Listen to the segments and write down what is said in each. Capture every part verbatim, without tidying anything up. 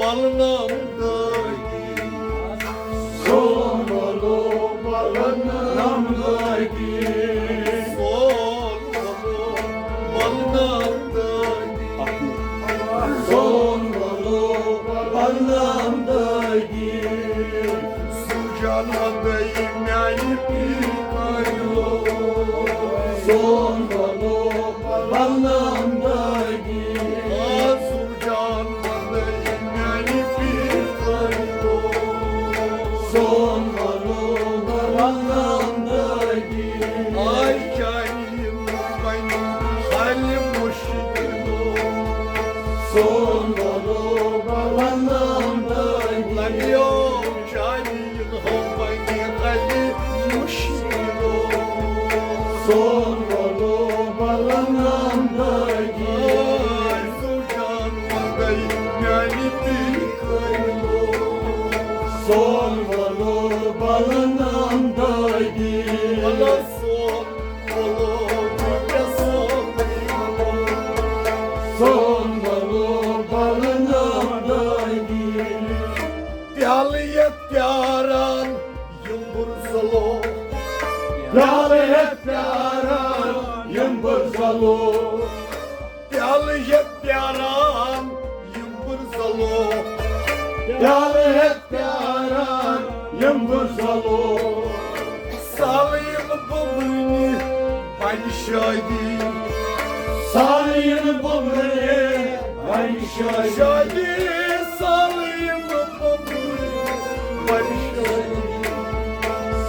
Balnam dagi. Son valo balnam dagi. Son valo balnam dagi. Son valo balnam dagi. Sujan vadai mani pikailo. Son valo balnam dagi. Sujan vadai mani pikailo. Son valo balnam dagi. Ay, çayın bani hali muşkilo. Son valo balnam dagi. Labiyo çayın bani hali muşkilo. Son valo balnam dagi. Ay, sujan vadai mani pikailo. Son valo balnam dagi. Valo son valo, son valo balnam dagi. Pyaliyet pyaran yımbır zalo. Pyaliyet pyaran yımbır zalo. Pyaliyet pyaran yımbır zalo. Pyaliyet pyaran yımbır zalo. Salayım bumrni bani şadi. Salayım bumrni bani şadi. Şadi salayım bumrni bani şadi.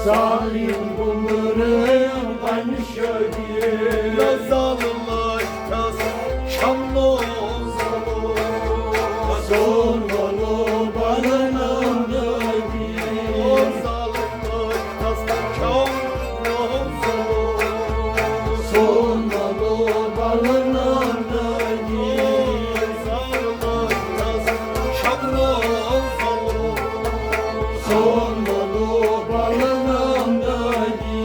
Salayım bumrni bani şadi. Nazalına tas çamno zalo. Son valo balnam dagi. Son valo balnam dagi. Son valo balnam dagi.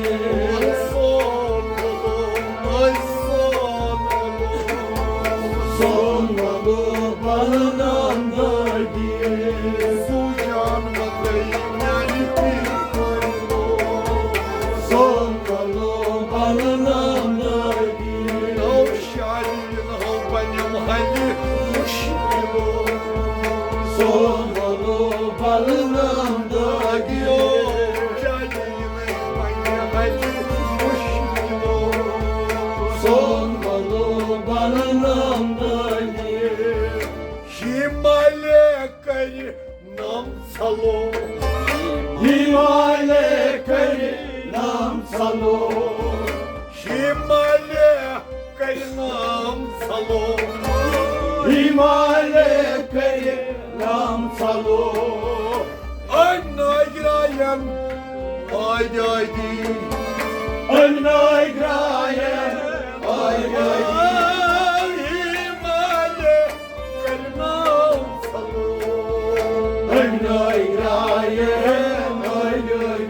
Son valo balnam dagi. Sujan vadai mani pikailo. Son valo balnam dagi. Naushadin halbanem hali muşkilo. Son valo balnam dagi. Naushadin halbanem hali muşkilo. Son valo balnam dagi. Himale kari nam salo. Himale kari nam salo. Himale kari nam salo. Himale kari nam salo. Ay, naigrayan, ay, ay, ay. Ay, naigrayan, ay, ay, ay. Himale kari nam salo. Ay, naigrayan, ay, ay, ay.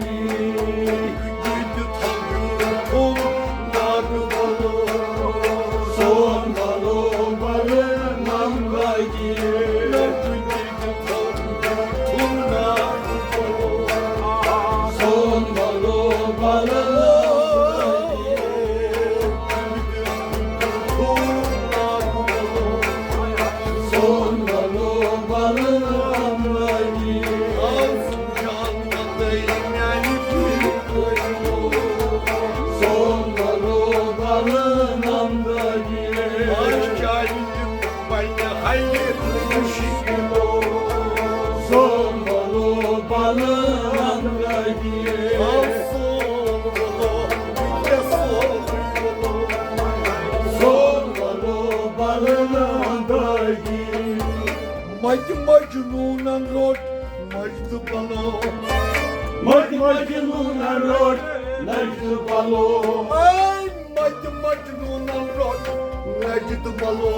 Mati Majnunan rot Najd balo. Mati Majnunan rot Najd balo. Ay, Mati Majnunan rot Najd balo.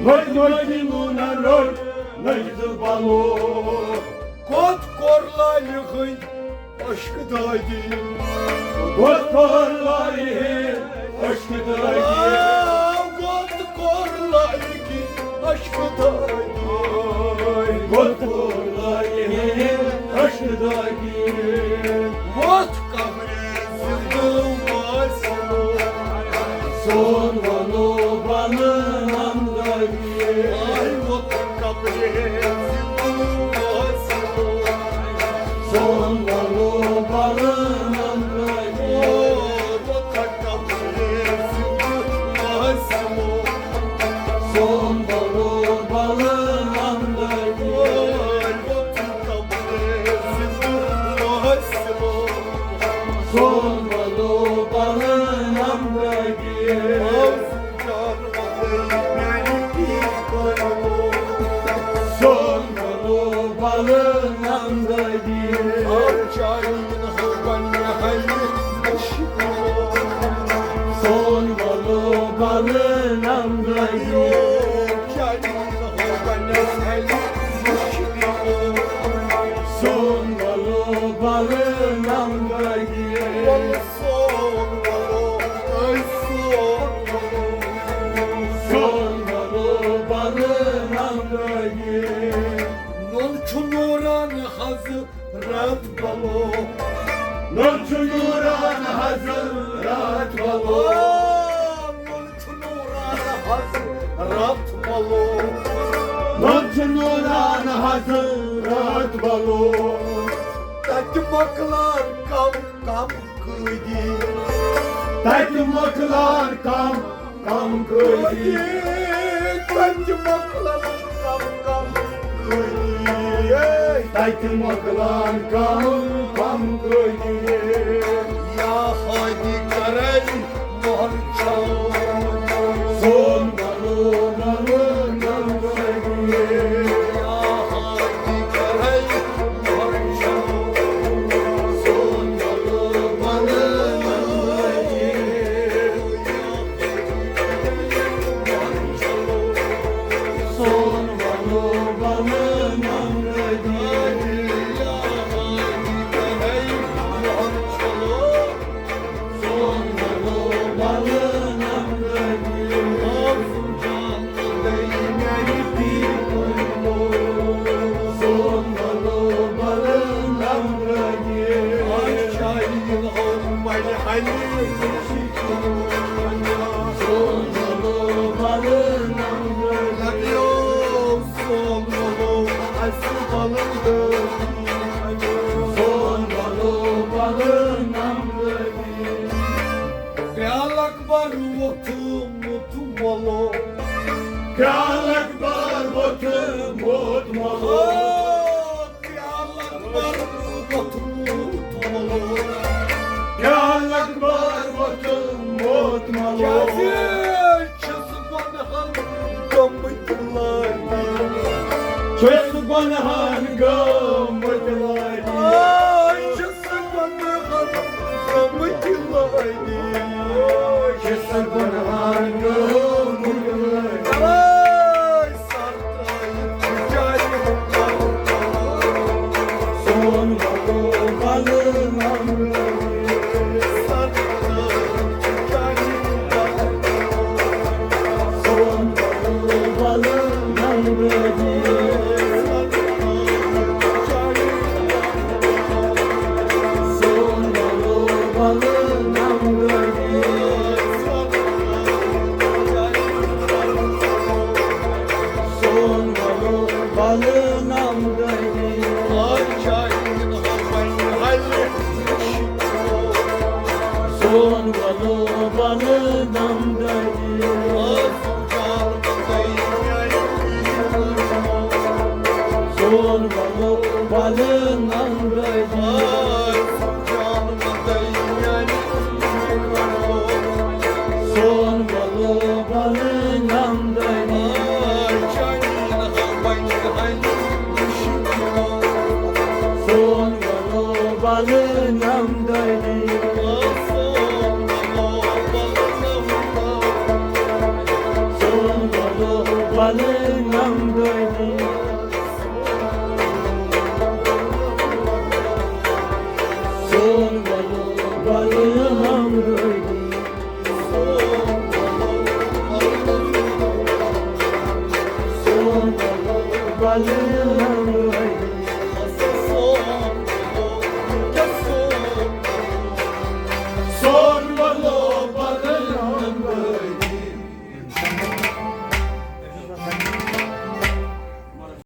Mati Majnunan rot Najd balo. Kot korla lihın aşkı dagi. Kot korla lihın aşkı dagi. Aa, kot korla lihın aşkı dagi. ووٚتھ قبرِ زِندٕ وٲسِمو، سون وَنو بَلہٕ نمدٲری۔ آے ووٚتھ قبرِ زِندٕ وٲسِمو، سون وَنو بَلہٕ نمدٲری۔ آے ووٚتھ قبرِ زِندٕ وٲسِمو، سون وَنو بَلہٕ نمدٲری۔ آے ووٚتھ قبرِ زِندٕ وٲسِمو، سون وَنو بَلہٕ نمدٲری۔ سون وَنو بَلہٕ نمدٲری۔ سون وَنو بَلہٕ نمدٲری۔ سون وَنو بَلہٕ نمدٲری۔ سون وَنو، أسۍ سون وَنو۔ سون وَنو بَلہٕ نمدٲری۔ نوٚن چھُ نوٗران حضرت بَلو۔ نوٚن چھُ نوٗران حضرت بَلو۔ نوٚن چھُ نوٗران حضرت بَلو۔ نوٚن چھُ نوٗران حضرت بَلو۔ تَتہِ مۄکلان کَم کَم قٲدی۔ تَتہِ مۄکلان کَم کَم قٲدی۔ تَتہِ مۄکلان کَم کَم قٲدی۔ تَتہِ مۄکلان کَم کَم قٲدی۔ یا ہادی کَرَے مۄہَر چھَلو۔ سون وَنو بَلہٕ نمدٲری۔ یا ہادی کَرَے مۄہَر چھَلو۔ سون وَنو بَلہٕ نمدٲری۔ سون وَنو بَلہٕ نمدٲری۔ سون وَنو بَلہٕ نمدٲری۔ سون وَنو بَلہٕ نمدٲری۔ سون وَنو بَلہٕ نمدٲری۔ سون وَنو بَلہٕ نمدٲری۔ سون وَنو بَلہٕ نمدٲری۔ کرٛال اکبر ووٚتھمُت مۄلو۔ کرٛال اکبر ووٚتھمُت مۄلو۔ کرٛال اکبر ووٚتھمُت مۄلو۔ کرٛال اکبر ووٚتھمُت مۄلو۔ کیٛازِ چھِس گۄنہَن گٔمٕتۍ لٲگۍ؟ چھِس گۄنہَن گٔمٕتۍ لٲگۍ۔ آے چھِس گۄنہَن گٔمٕتۍ لٲگۍ۔ چھِس گۄنہَن گٔمٕتۍ لٲگۍ۔ آے سر ترٛٲیِتھ چھُ جایہِ سون وَنو بَلہٕ نمدٲری۔ سون وَنو بَلہٕ نمدٲری۔ سون وَنو بَلہٕ نمدٲری۔ سون وَنو بَلہٕ نمدٲری۔ سون وَنو بَلہٕ نمدٲری۔ سون وَنو بَلہٕ نمدٲری۔ سون وَنو بَلہٕ نمدٲری۔ سون وَنو بَلہٕ نمدٲری۔ سون وَنو بَلہٕ نمدٲری۔ سون وَنو بَلہٕ نمدٲری۔ سون وَنو کۄلہِ لڑٲے۔